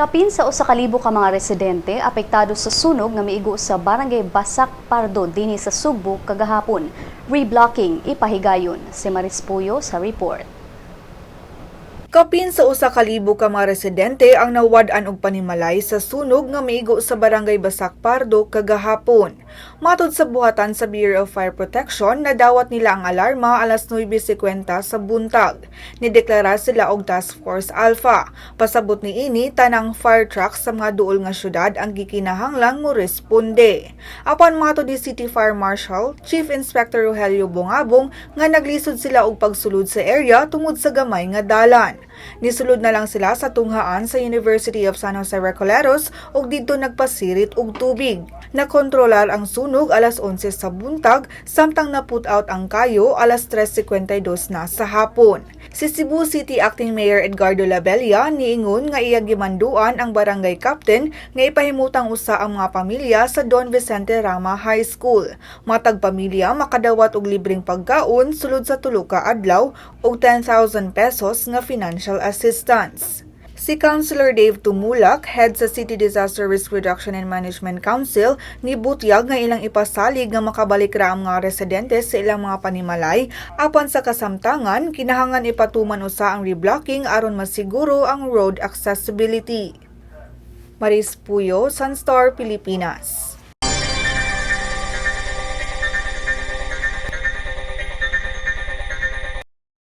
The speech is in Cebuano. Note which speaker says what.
Speaker 1: Kapin sa 1,000 ka mga residente apektado sa sunog nga miigo sa Barangay Basak Pardo dinhi sa Sugbo kagahapon. Reblocking ipahigayon. Si Maris Puyo sa report.
Speaker 2: Kapin sa 1,000 ka mga residente ang nawad-an og panimalay sa sunog nga miigo sa Barangay Basak Pardo kagahapon. Matod sa buhatan sa Bureau of Fire Protection, nadawat nila ang alarma alas 9:50 sa buntag. Nideklara sila og Task Force Alpha. Pasabot niini, tanang fire truck sa mga duol nga syudad ang gikinahanglang mo responde. Apan matod ni City Fire Marshal Chief Inspector Rogelio Bongabong nga naglisod sila og pagsulod sa area tungod sa gamay nga dalan. Nisulod na lang sila sa tunghaan sa University of San Jose Recoletos ug didto nagpasirit og tubig. Nakontrolar ang sunog alas 11 sa buntag, samtang na-put out ang kayo alas 3:52 na sa hapon. Si Cebu City Acting Mayor Edgardo Labella niingon nga iyang gimanduan ang barangay captain nga ipahimutang usa ang mga pamilya sa Don Vicente Rama High School. Matag pamilya makadawat og libreng pagkaon sulod sa 3 ka adlaw ug 10,000 pesos nga financial assistance. Si Councilor Dave Tumulak, head sa City Disaster Risk Reduction and Management Council, nibutyag nga ilang ipasalig nga makabalik ra ang mga residente sa ilang mga panimalay, apan sa kasamtangan kinahanglan ipatuman usa ang reblocking aron masiguro ang road accessibility. Maris Puyo, Sunstar Pilipinas.